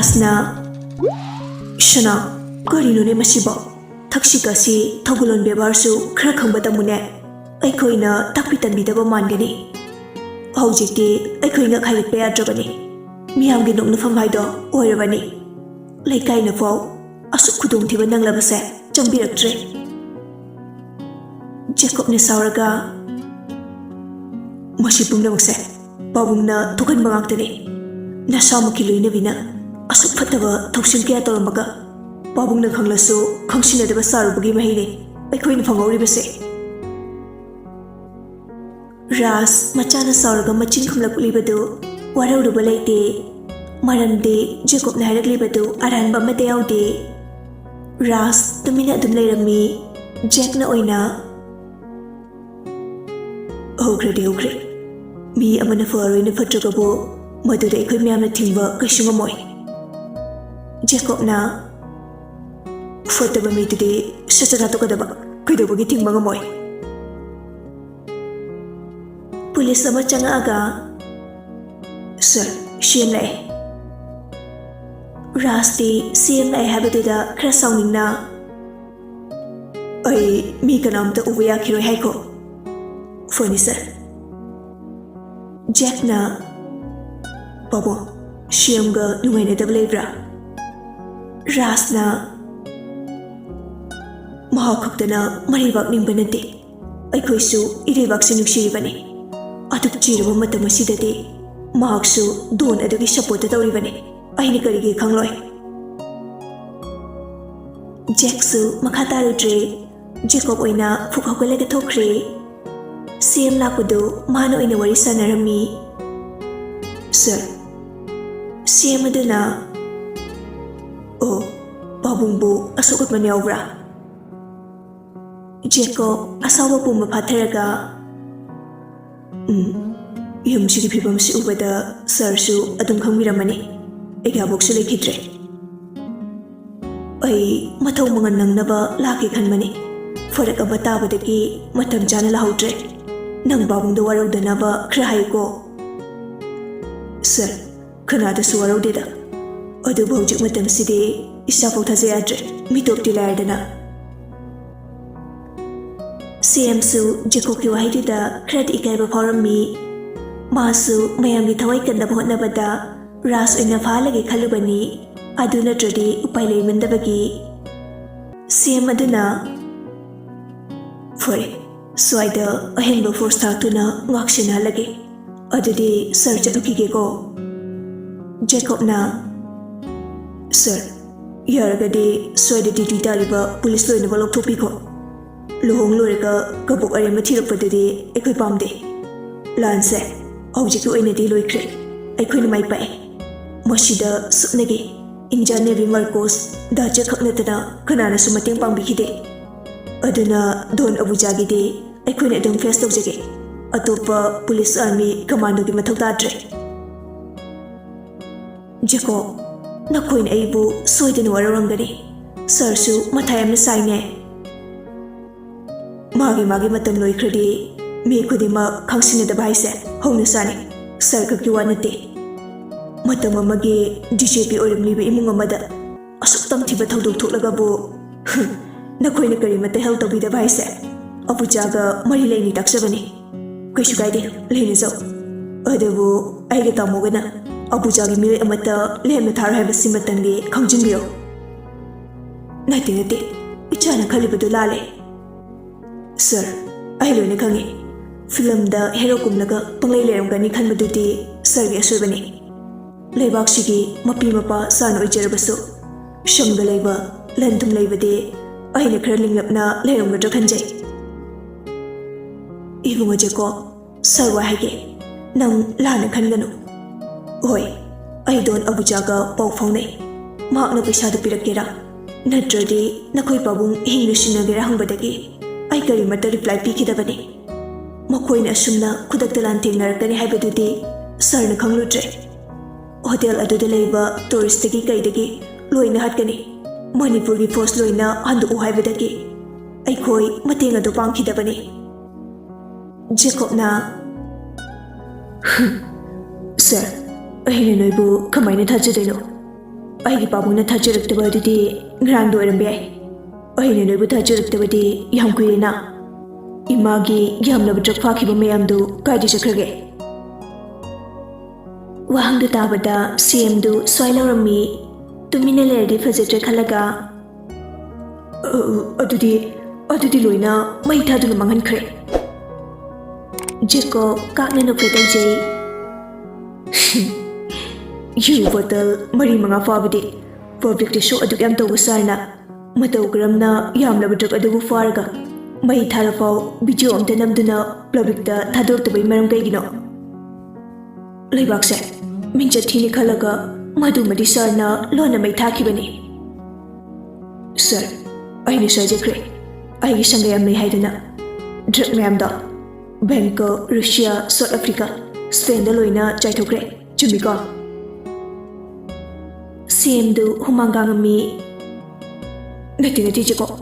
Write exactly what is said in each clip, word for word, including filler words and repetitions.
ꯔꯥꯖꯅ, "ꯁꯅꯥ, ꯀꯔꯤꯅꯣꯅꯦ ꯃꯁꯤꯕꯣ? ꯊꯛꯁꯤ ꯈꯥꯁꯤ, ꯊꯧꯒꯜꯂꯣꯟ ꯕꯦꯕꯥꯔꯁꯨ ꯈꯔ ꯈꯪꯕ ꯇꯝꯃꯨꯅꯦ꯫ ꯑꯩꯈꯣꯏꯅ ꯇꯥꯛꯄꯤ ꯇꯝꯕꯤꯗꯕ ꯃꯥꯟꯒꯅꯤ꯫ ꯍꯧꯖꯤꯛꯇꯤ ꯑꯩꯈꯣꯏ ꯉꯛ ꯍꯥꯏꯒꯠꯄ ꯌꯥꯗ꯭ꯔꯕꯅꯤ꯫ ꯃꯤꯌꯥꯝꯒꯤ ꯅꯣꯛꯅꯐꯝ ꯍꯥꯏꯗꯣ ꯑꯣꯏꯔꯕꯅꯤ꯫ ꯂꯩꯀꯥꯏꯅ ꯐꯥꯎ ꯑꯁꯨꯛ ꯈꯨꯗꯣꯡꯊꯤꯕ ꯅꯪꯂꯕꯁꯦ ꯆꯪꯕꯤꯔꯛꯇ꯭ꯔꯦ꯫" ꯖꯦꯀꯣꯕꯅ ꯁꯥꯎꯔꯒ, "ꯃꯁꯤ ꯄꯨꯝꯅꯃꯛꯁꯦ ꯄꯥꯕꯨꯡꯅ ꯊꯣꯛꯍꯟꯕ ꯉꯥꯛꯇꯅꯤ꯫ ꯅꯁꯥꯃꯛꯀꯤ ꯂꯣꯏꯅꯕꯤꯅ ꯑꯁꯨꯛ ꯐꯠꯇꯕ ꯊꯧꯁꯤꯜ ꯀꯌꯥ ꯇꯧꯔꯝꯃꯒ, ꯄꯥꯕꯨꯡꯅ ꯈꯪꯂꯁꯨ ꯈꯪꯁꯤꯟꯅꯗꯕ ꯁꯥꯔꯨꯕꯒꯤ ꯃꯍꯩꯅꯤ ꯑꯩꯈꯣꯏꯅ ꯐꯪꯍꯧꯔꯤꯕꯁꯦ꯫" ꯔꯥꯖ ꯃꯆꯥꯅ ꯁꯥꯎꯔꯒ ꯃꯆꯤꯟ ꯈꯨꯝꯂꯛꯂꯤꯕꯗꯨ ꯋꯥꯔꯧꯔꯨꯕ ꯂꯩꯇꯦ, ꯃꯔꯝꯗꯤ ꯖꯦꯀꯣꯕꯅ ꯍꯥꯏꯔꯛꯂꯤꯕꯗꯨ ꯑꯔꯥꯟꯕ ꯑꯃꯠꯇ ꯌꯥꯎꯗꯦ꯫ ꯔꯥꯖ ꯇꯨꯃꯤꯟꯅ ꯑꯗꯨꯝ ꯂꯩꯔꯝꯃꯤ꯫ ꯖꯦꯛꯅ ꯑꯣꯏꯅ, "ꯍꯧꯈ꯭ꯔꯗꯤ ꯍꯧꯈ꯭ꯔꯦ꯫ ꯃꯤ ꯑꯃꯅ ꯐꯔꯣꯏꯅ ꯐꯠꯇ꯭ꯔꯒꯕꯨ, ꯃꯗꯨꯗ ꯑꯩꯈꯣꯏ ꯃꯌꯥꯝꯅ ꯊꯤꯡꯕ ꯀꯩꯁꯨ ꯉꯝꯃꯣꯏ꯫" ꯖꯦꯀꯣꯕꯅ, "ꯐꯠꯇꯕ ꯃꯤꯗꯨꯗꯤ ꯁꯠ ꯁꯠ ꯍꯥꯠꯇꯣꯛꯀꯗꯕ, ꯀꯩꯗꯧꯕꯒꯤ ꯊꯤꯡꯕ ꯉꯝꯃꯣꯏ?" ꯄꯨꯂꯤꯁ ꯑꯃ ꯆꯪꯉꯛꯑꯒ, "ꯁꯥꯔ, ꯁꯤ ꯑꯦꯝ ꯂꯥꯛꯑꯦ꯫" ꯔꯥꯖꯇꯤ ꯁꯤ ꯑꯦꯝ ꯂꯥꯛꯑꯦ ꯍꯥꯏꯕꯗꯨꯗ ꯈꯔ ꯁꯥꯎꯅꯤꯡꯅ, "ꯑꯩ ꯃꯤ ꯀꯅꯥꯝꯇ ꯎꯕ ꯌꯥꯈꯤꯔꯣꯏ ꯍꯥꯏꯈꯣ꯫" "ꯐꯅꯤ ꯁꯥꯔ꯫" ꯖꯦꯛꯅ, "ꯄꯥꯕꯨꯡ, ꯁꯤ ꯑꯦꯝꯒ ꯅꯨꯡꯉꯥꯏꯅꯗꯕ ꯂꯩꯕ꯭ꯔꯥ?" ꯔꯥꯖꯅ, "ꯃꯍꯥꯛ ꯈꯛꯇꯅ ꯃꯔꯩꯕꯥꯛ ꯅꯤꯡꯕ ꯅꯠꯇꯦ, ꯑꯩꯈꯣꯏꯁꯨ ꯏꯔꯩꯕꯥꯛꯁꯦ ꯅꯨꯡꯁꯤꯔꯤꯕꯅꯤ꯫ ꯑꯗꯨꯛ ꯆꯤꯔꯕ ꯃꯇꯝ ꯑꯁꯤꯗꯗꯤ ꯃꯍꯥꯛꯁꯨ ꯗꯣꯟ ꯑꯗꯨꯒꯤ ꯁꯄꯣꯔꯠꯇ ꯇꯧꯔꯤꯕꯅꯤ꯫ ꯑꯩꯅ ꯀꯔꯤꯒꯤ ꯈꯪꯂꯣꯏ?" ꯖꯦꯛꯁꯨ ꯃꯈꯥ ꯇꯥꯔꯨꯗ꯭ꯔꯦ꯫ ꯖꯦꯀꯣꯕ ꯑꯣꯏꯅ ꯐꯨꯛ ꯍꯧꯒꯠꯂꯒ ꯊꯣꯛꯈ꯭ꯔꯦ꯫ ꯁꯤ ꯑꯦꯝ ꯂꯥꯛꯄꯗꯨ ꯃꯥꯅ ꯑꯣꯏꯅ ꯋꯥꯔꯤ ꯁꯥꯟꯅꯔꯝꯃꯤ꯫ "ꯁꯥꯔ, ꯁꯤ ꯑꯦꯝ ꯑꯗꯨꯅ, ꯑꯣ, ꯄꯥꯕꯨꯡꯕꯨ ꯑꯁꯣꯛ ꯑꯄꯟ ꯌꯥꯎꯕ꯭ꯔꯥ?" ꯖꯦꯀꯣꯕ ꯑꯁꯥꯎꯕ ꯄꯨꯝꯕ ꯐꯥꯊꯔꯒ, "ꯎꯝ, ꯌꯨꯝꯁꯤꯒꯤ ꯐꯤꯕꯝꯁꯤ ꯎꯕꯗ ꯁꯥꯔꯁꯨ ꯑꯗꯨꯝ ꯈꯪꯕꯤꯔꯝꯃꯅꯤ꯫ ꯑꯩꯒꯤ ꯑꯕꯣꯛꯁꯨ ꯂꯩꯈꯤꯗ꯭ꯔꯦ꯫ ꯑꯩ ꯃꯊꯧ ꯃꯉꯜ ꯅꯪꯅꯕ ꯂꯥꯛꯀꯦ ꯈꯟꯕꯅꯤ꯫ ꯐꯔꯛ ꯑꯃ ꯇꯥꯕꯗꯒꯤ ꯃꯇꯝ ꯆꯥꯅ ꯂꯥꯛꯍꯧꯗ꯭ꯔꯦ꯫ ꯅꯪ ꯄꯥꯕꯨꯡꯗ ꯋꯥꯔꯧꯗꯅꯕ ꯈꯔ ꯍꯥꯏꯌꯨꯀꯣ꯫" "ꯁꯥꯔ, ꯀꯅꯥꯗꯁꯨ ꯋꯥꯔꯧꯗꯦꯗ꯫ ꯑꯗꯨꯕꯨ ꯍꯧꯖꯤꯛ ꯃꯇꯝꯁꯤꯗꯤ ꯏꯁꯥꯐꯥꯎ ꯊꯥꯖ ꯌꯥꯗ꯭ꯔꯦ, ꯃꯤꯇꯣꯞꯇꯤ ꯂꯥꯏꯔꯗꯅ꯫ ꯁꯦꯝꯁꯨ ꯖꯦꯀꯣꯕꯀꯤ ꯋꯥꯍꯩꯗꯨꯗ ꯈꯔꯗꯤ ꯏꯀꯥꯏꯕ ꯐꯥꯎꯔꯝꯃꯤ꯫ ꯃꯥꯁꯨ ꯃꯌꯥꯝꯒꯤ ꯊꯋꯥꯏ ꯀꯟꯅꯕ ꯍꯣꯠꯅꯕꯗ ꯔꯥꯖ ꯑꯣꯏꯅ ꯐꯥꯍꯜꯂꯒꯦ ꯈꯜꯂꯨꯕꯅꯤ꯫ ꯑꯗꯨ ꯅꯠꯇ꯭ꯔꯗꯤ ꯎꯄꯥꯏ ꯂꯩꯃꯟꯗꯕꯒꯤ ꯁꯦꯝ ꯑꯗꯨꯅ, "ꯐꯔꯦ, ꯁ꯭ꯋꯥꯏꯗ ꯑꯍꯦꯟꯕ ꯐꯣꯔꯁ ꯊꯥꯔꯛꯇꯨꯅ ꯉꯥꯛ ꯁꯦꯟꯅꯍꯜꯂꯒꯦ꯫ ꯑꯗꯨꯗꯤ ꯁꯥꯔ ꯆꯠꯂꯨꯈꯤꯒꯦꯀꯣ꯫" ꯖꯦꯀꯣꯕꯅ, "ꯁꯥꯔ, ꯌꯥꯔꯒꯗꯤ ꯁ꯭ꯋꯥꯏꯗ ꯗ꯭ꯌꯨꯇꯤ ꯇꯥꯔꯤꯕ ꯄꯨꯂꯤꯁ ꯂꯣꯏꯅꯃꯛ ꯂꯧꯊꯣꯛꯄꯤꯈꯣ꯫ ꯂꯨꯍꯣꯡ ꯂꯣꯏꯔꯒ ꯀꯕꯣꯛ ꯑꯔꯦꯝꯕ ꯊꯤꯔꯛꯄꯗꯨꯗꯤ ꯑꯩꯈꯣꯏ ꯄꯥꯝꯗꯦ꯫ ꯂꯥꯟꯁꯦ ꯍꯧꯖꯤꯛꯀꯤ ꯑꯣꯏꯅꯗꯤ ꯂꯣꯏꯈ꯭ꯔꯦ꯫ ꯑꯩꯈꯣꯏꯅ ꯃꯥꯏ ꯄꯥꯛꯑꯦ꯫ ꯃꯁꯤꯗ ꯁꯨꯞꯅꯒꯤ ꯏꯟꯗꯤꯌꯥꯟ ꯅꯦꯚꯤ ꯃꯥꯔꯀꯣꯁ ꯗꯥ ꯖꯦꯛ ꯈꯛ ꯅꯠꯇꯅ ꯀꯅꯥꯅꯁꯨ ꯃꯇꯦꯡ ꯄꯥꯡꯕꯤꯈꯤꯗꯦ꯫ ꯑꯗꯨꯅ ꯗꯣꯟ ꯑꯕꯨꯖꯥꯒꯤꯗꯤ ꯑꯩꯈꯣꯏꯅ ꯑꯗꯨꯝ ꯐꯦꯁ ꯇꯧꯖꯒꯦ꯫ ꯑꯇꯣꯞꯄ ꯄꯨꯂꯤꯁ, ꯑꯥꯔꯃꯤ, ꯀꯃꯥꯟꯗꯣꯒꯤ ꯃꯊꯧ ꯇꯥꯗ꯭ꯔꯦ꯫" "ꯖꯦꯀꯣꯕ, ꯅꯈꯣꯏꯅ ꯑꯩꯕꯨ ꯁꯣꯏꯗꯅ ꯋꯥꯔꯧꯔꯝꯒꯅꯤ꯫ ꯁꯥꯔꯁꯨ ꯃꯊꯥ ꯌꯥꯝꯅ ꯁꯥꯏꯅꯦ꯫" "ꯃꯥꯒꯤ ꯃꯥꯒꯤ ꯃꯇꯝ ꯂꯣꯏꯈ꯭ꯔꯗꯤ ꯃꯤ ꯈꯨꯗꯤꯡꯃꯛ ꯈꯪꯁꯤꯟꯅꯗꯕ ꯍꯥꯏꯁꯦ ꯍꯧꯅꯁꯥꯅꯤ꯫ ꯁꯥꯔ ꯈꯛꯀꯤ ꯋꯥ ꯅꯠꯇꯦ꯫ ꯃꯇꯝ ꯑꯃꯒꯤ ꯗꯤ ꯖꯦ ꯄꯤ ꯑꯣꯏꯔꯝꯂꯤꯕ ꯏꯃꯨꯡ ꯑꯃꯗ ꯑꯁꯨꯛ ꯇꯝꯊꯤꯕ ꯊꯧꯗꯣꯛ ꯊꯣꯛꯂꯒꯕꯨ, ꯍꯨꯝ, ꯅꯈꯣꯏꯅ ꯀꯔꯤꯃꯠꯇ ꯍꯦꯜꯞ ꯇꯧꯕꯤꯗꯕ ꯍꯥꯏꯁꯦ ꯑꯕꯨꯖꯥꯒ ꯃꯔꯤ ꯂꯩꯅꯩ ꯇꯥꯛꯆꯕꯅꯤ꯫ ꯀꯩꯁꯨ ꯀꯥꯏꯗꯦ, ꯂꯩꯅꯖꯧ꯫ ꯑꯗꯨꯕꯨ ꯑꯩꯒ ꯇꯥꯃꯣꯒꯅ ꯑꯕꯨꯖꯥꯒꯤ ꯃꯤꯑꯣꯏ ꯑꯃꯠꯇ ꯂꯦꯝꯅ ꯊꯥꯔꯣꯏ ꯍꯥꯏꯕꯁꯤꯃꯇꯪꯗꯤ ꯈꯪꯖꯤꯟꯕꯤꯌꯨ꯫" "ꯅꯠꯇꯦ, ꯅꯠꯇꯦ, ꯏꯆꯥꯅ ꯈꯜꯂꯤꯕꯗꯨ ꯂꯥꯜꯂꯦ꯫" "ꯁꯥꯔ, ꯑꯩ ꯂꯣꯏꯅ ꯈꯪꯉꯤ꯫ ꯐꯤꯂꯝꯗ ꯍꯦꯔꯣ ꯀꯨꯝꯂꯒ ꯄꯪꯂꯩ ꯂꯩꯔꯝꯒꯅꯤ ꯈꯟꯕꯗꯨꯗꯤ ꯁꯥꯔꯒꯤ ꯑꯁꯣꯏꯕꯅꯤ꯫ ꯂꯩꯕꯥꯛꯁꯤꯒꯤ ꯃꯄꯤ ꯃꯄꯥ ꯁꯥꯔꯅ ꯑꯣꯏꯖꯔꯕꯁꯨ, ꯁꯪꯒ ꯂꯩꯕ, ꯂꯟ ꯊꯨꯝ ꯂꯩꯕꯗꯤ ꯑꯩꯅ ꯈꯔ ꯂꯤꯡꯂꯞꯅ ꯂꯩꯔꯝꯒꯗ꯭ꯔꯥ ꯈꯟꯖꯩ꯫" "ꯏꯕꯨꯡꯉꯣ ꯖꯦꯀꯣꯕ, ꯁꯥꯔ ꯋꯥ ꯍꯥꯏꯒꯦ, ꯅꯪ ꯂꯥꯟꯅ ꯈꯟꯒꯅꯨ꯫ ꯍꯣꯏ, ꯑꯩ ꯗꯣꯟ ꯑꯕꯨꯖꯥꯒ ꯄꯥꯎ ꯐꯥꯎꯅꯩ꯫ ꯃꯍꯥꯛꯅ ꯄꯩꯁꯥꯗꯨ ꯄꯤꯔꯛꯀꯦꯔꯥ, ꯅꯠꯇ꯭ꯔꯗꯤ ꯅꯈꯣꯏ ꯄꯥꯕꯨꯡ ꯍꯤꯡꯅ ꯁꯤꯟꯅꯒꯦꯔꯥ ꯍꯪꯕꯗꯒꯤ ꯑꯩ ꯀꯔꯤꯃꯠꯇ ꯔꯤꯄ꯭ꯂꯥꯏ ꯄꯤꯈꯤꯗꯕꯅꯤ꯫ ꯃꯈꯣꯏꯅ ꯑꯁꯨꯝꯅ ꯈꯨꯗꯛꯇ ꯂꯥꯟ ꯊꯦꯡꯅꯔꯛꯀꯅꯤ ꯍꯥꯏꯕꯗꯨꯗꯤ ꯁꯥꯔꯅ ꯈꯪꯂꯨꯗ꯭ꯔꯦ꯫ ꯍꯣꯇꯦꯜ ꯑꯗꯨꯗ ꯂꯩꯕ ꯇꯨꯔꯤꯁꯇꯒꯤ ꯀꯩꯗꯒꯤ ꯂꯣꯏꯅ ꯍꯥꯠꯀꯅꯤ꯫ ꯃꯅꯤꯄꯨꯔꯒꯤ ꯐꯣꯔꯁ ꯂꯣꯏꯅ ꯍꯟꯗꯣꯛꯎ ꯍꯥꯏꯕꯗꯒꯤ ꯑꯩꯈꯣꯏ ꯃꯇꯦꯡ ꯑꯗꯨ ꯄꯥꯡꯈꯤꯗꯕꯅꯤ꯫" ꯖꯦꯀꯣꯕꯅ, "ꯁꯥꯔ, ꯑꯩꯅ ꯅꯣꯏꯕꯨ ꯀꯃꯥꯏꯅ ꯊꯥꯖꯗꯣꯏꯅꯣ? ꯑꯩꯒꯤ ꯄꯥꯕꯨꯡꯅ ꯊꯥꯖꯔꯛꯇꯕ ꯑꯗꯨꯗꯤ ꯉꯔꯥꯡꯗ ꯑꯣꯏꯔꯝꯕ ꯌꯥꯏ꯫ ꯑꯩꯅ ꯅꯣꯏꯕꯨ ꯊꯥꯖꯔꯛꯇꯕꯗꯤ ꯌꯥꯝ ꯀꯨꯏꯔꯦꯅ꯫ ꯏꯃꯥꯒꯤ ꯌꯥꯝꯂꯕ ꯗ꯭ꯔꯛ ꯐꯥꯈꯤꯕ ꯃꯌꯥꯝꯗꯨ ꯀꯥꯏꯗ ꯆꯠꯈ꯭ꯔꯒꯦ? ꯋꯥꯍꯪꯗꯨ ꯇꯥꯕꯗ ꯁꯤ ꯑꯦꯝꯗꯨ ꯁ꯭ꯋꯥꯏ ꯂꯧꯔꯝꯃꯤ꯫ ꯇꯨꯃꯤꯟꯅ ꯂꯩꯔꯗꯤ ꯐꯖꯗ꯭ꯔꯦ ꯈꯜꯂꯒ, "ꯑ, ꯑꯗꯨꯗꯤ, ꯑꯗꯨꯗꯤ ꯂꯣꯏꯅ ꯃꯩ ꯊꯥꯗꯨꯅ ꯃꯥꯡꯍꯟꯈ꯭ꯔꯦ꯫" ꯖꯦꯀꯣꯕ ꯀꯥꯛꯅ ꯅꯣꯛꯐꯦꯠ ꯇꯧꯖꯩ꯫ "ꯌꯨ ꯕꯣꯇꯜ ꯃꯔꯤ ꯃꯉꯥ ꯐꯥꯕꯗꯤ ꯄꯕ꯭ꯂꯤꯛꯇꯁꯨ ꯑꯗꯨꯛ ꯌꯥꯝ ꯇꯧꯕ ꯁꯥꯔꯅ ꯃꯇꯧ ꯀꯔꯝꯅ ꯌꯥꯝꯂꯕ ꯗ꯭ꯔꯛ ꯑꯗꯨꯕꯨ ꯐꯥꯔꯒ ꯃꯩ ꯊꯥꯔꯐꯥꯎ ꯚꯤꯗꯤꯑꯣ ꯑꯝꯇ ꯅꯝꯗꯨꯅ ꯄꯕ꯭ꯂꯤꯛꯇ ꯊꯥꯗꯣꯔꯛꯇꯕꯒꯤ ꯃꯔꯝ ꯀꯩꯒꯤꯅꯣ? ꯂꯩꯕꯥꯛꯁꯦ ꯃꯤꯡꯆꯠ ꯊꯤꯅꯤ ꯈꯜꯂꯒ ꯃꯗꯨꯃꯗꯤ ꯁꯥꯔꯅ ꯂꯣꯟꯅ ꯃꯩ ꯊꯥꯈꯤꯕꯅꯤ꯫" "ꯁꯥꯔ, ꯑꯩꯅ ꯁꯣꯏꯖꯈ꯭ꯔꯦ꯫ ꯑꯩꯒꯤ ꯁꯪꯒ ꯌꯥꯝ ꯂꯩ ꯍꯥꯏꯗꯅ ꯗ꯭ꯔꯛ ꯃꯌꯥꯝꯗꯣ Bangkok, Russia, South Africa, spend ꯂꯣꯏꯅ ꯆꯥꯏꯊꯣꯛꯈ꯭ꯔꯦ꯫ ꯆꯨꯝꯃꯤꯀꯣ?" ꯁꯤ ꯑꯦꯝꯗꯨ ꯍꯨꯃꯥꯡ ꯀꯥꯡꯉꯝꯃꯤ꯫ "ꯅꯠꯇꯦ, ꯅꯠꯇꯦ, ꯖꯦꯀꯣꯕ,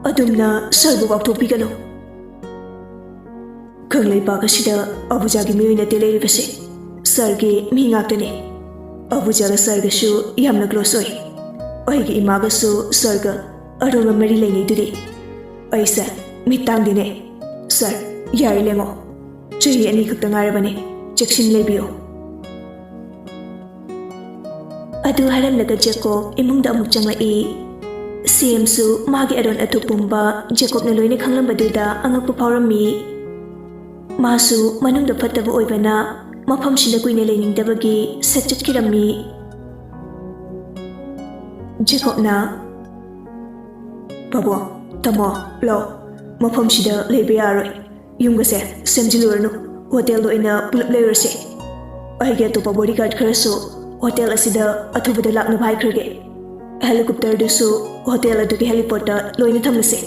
ꯑꯗꯨꯝꯅ ꯁꯥꯔꯕꯨ ꯋꯥꯛꯊꯣꯛꯄꯤꯒꯅꯨ꯫ ꯈꯪꯂꯩꯄꯥꯛ ꯑꯁꯤꯗ ꯑꯕꯨꯖꯥꯒꯤ ꯃꯤꯑꯣꯏ ꯅꯠꯇꯦ ꯂꯩꯔꯤꯕꯁꯦ, ꯁꯥꯔꯒꯤ ꯃꯤ ꯉꯥꯛꯇꯅꯤ꯫ ꯑꯕꯨꯖꯥꯒ ꯁꯥꯔꯒꯁꯨ ꯌꯥꯝꯅ ꯀ꯭ꯂꯣꯁ ꯑꯣꯏ꯫ ꯑꯩꯒꯤ ꯏꯃꯥꯒꯁꯨ ꯁꯥꯔꯒ ꯑꯔꯣꯟꯕ ꯃꯔꯤ ꯂꯩꯅꯩꯗꯨꯗꯤ꯫ ꯑꯩꯁꯦ ꯃꯤꯠ ꯇꯥꯡꯗꯦꯅꯦ꯫ ꯁꯥꯔ, ꯌꯥꯔꯦ ꯂꯦꯡꯉꯣ꯫ ꯆꯍꯤ ꯑꯅꯤ ꯈꯛꯇ ꯉꯥꯏꯔꯕꯅꯤ, ꯆꯦꯛꯁꯤꯟ ꯂꯩꯕꯤꯌꯨ꯫" ꯑꯗꯨ ꯍꯥꯏꯔꯝꯂꯒ ꯖꯦꯀꯣꯕ ꯏꯃꯨꯡꯗ ꯑꯃꯨꯛ ꯆꯪꯂꯛꯏ꯫ ꯁꯤ ꯑꯦꯝꯁꯨ ꯃꯥꯒꯤ ꯑꯔꯣꯟ ꯑꯊꯨꯞ ꯄꯨꯝꯕ ꯖꯦꯀꯣꯕꯅ ꯂꯣꯏꯅ ꯈꯪꯂꯝꯕꯗꯨꯗ ꯑꯉꯛꯄ ꯐꯥꯎꯔꯝꯃꯤ꯫ ꯃꯥꯁꯨ ꯃꯅꯨꯡꯗ ꯐꯠꯇꯕ ꯑꯣꯏꯕꯅ ꯃꯐꯝꯁꯤꯗ ꯀꯨꯏꯅ ꯂꯩꯅꯤꯡꯗꯕꯒꯤ ꯁꯠ ꯆꯠꯈꯤꯔꯝꯃꯤ꯫ ꯖꯦꯀꯣꯕꯅ, "ꯄꯥꯕꯨꯡ, ꯇꯥꯃꯣ, ꯂꯥꯛꯑꯣ, ꯃꯐꯝꯁꯤꯗ ꯂꯩꯕ ꯌꯥꯔꯣꯏ꯫ ꯌꯨꯝꯒꯁꯦ ꯁꯦꯝꯖꯤꯜꯂꯨꯔꯅꯨ, ꯍꯣꯇꯦꯜꯗ ꯑꯣꯏꯅ ꯄꯨꯂꯞ ꯂꯩꯔꯨꯔꯁꯦ꯫ ꯑꯩꯒꯤ ꯑꯇꯣꯞꯄ ꯕꯣꯗꯤꯒꯥꯔꯗ ꯈꯔꯁꯨ ꯍꯣꯇꯦꯜ ꯑꯁꯤꯗ ꯑꯊꯨꯕꯗ ꯂꯥꯛꯅꯕ ꯍꯥꯏꯈ꯭ꯔꯒꯦ꯫ ꯍꯦꯂꯤꯀꯣꯞꯇꯔꯗꯨꯁꯨ ꯍꯣꯇꯦꯜ ꯑꯗꯨꯒꯤ ꯍꯦꯂꯤꯄꯣꯔꯠꯇ ꯂꯣꯏꯅ ꯊꯝꯂꯁꯦ꯫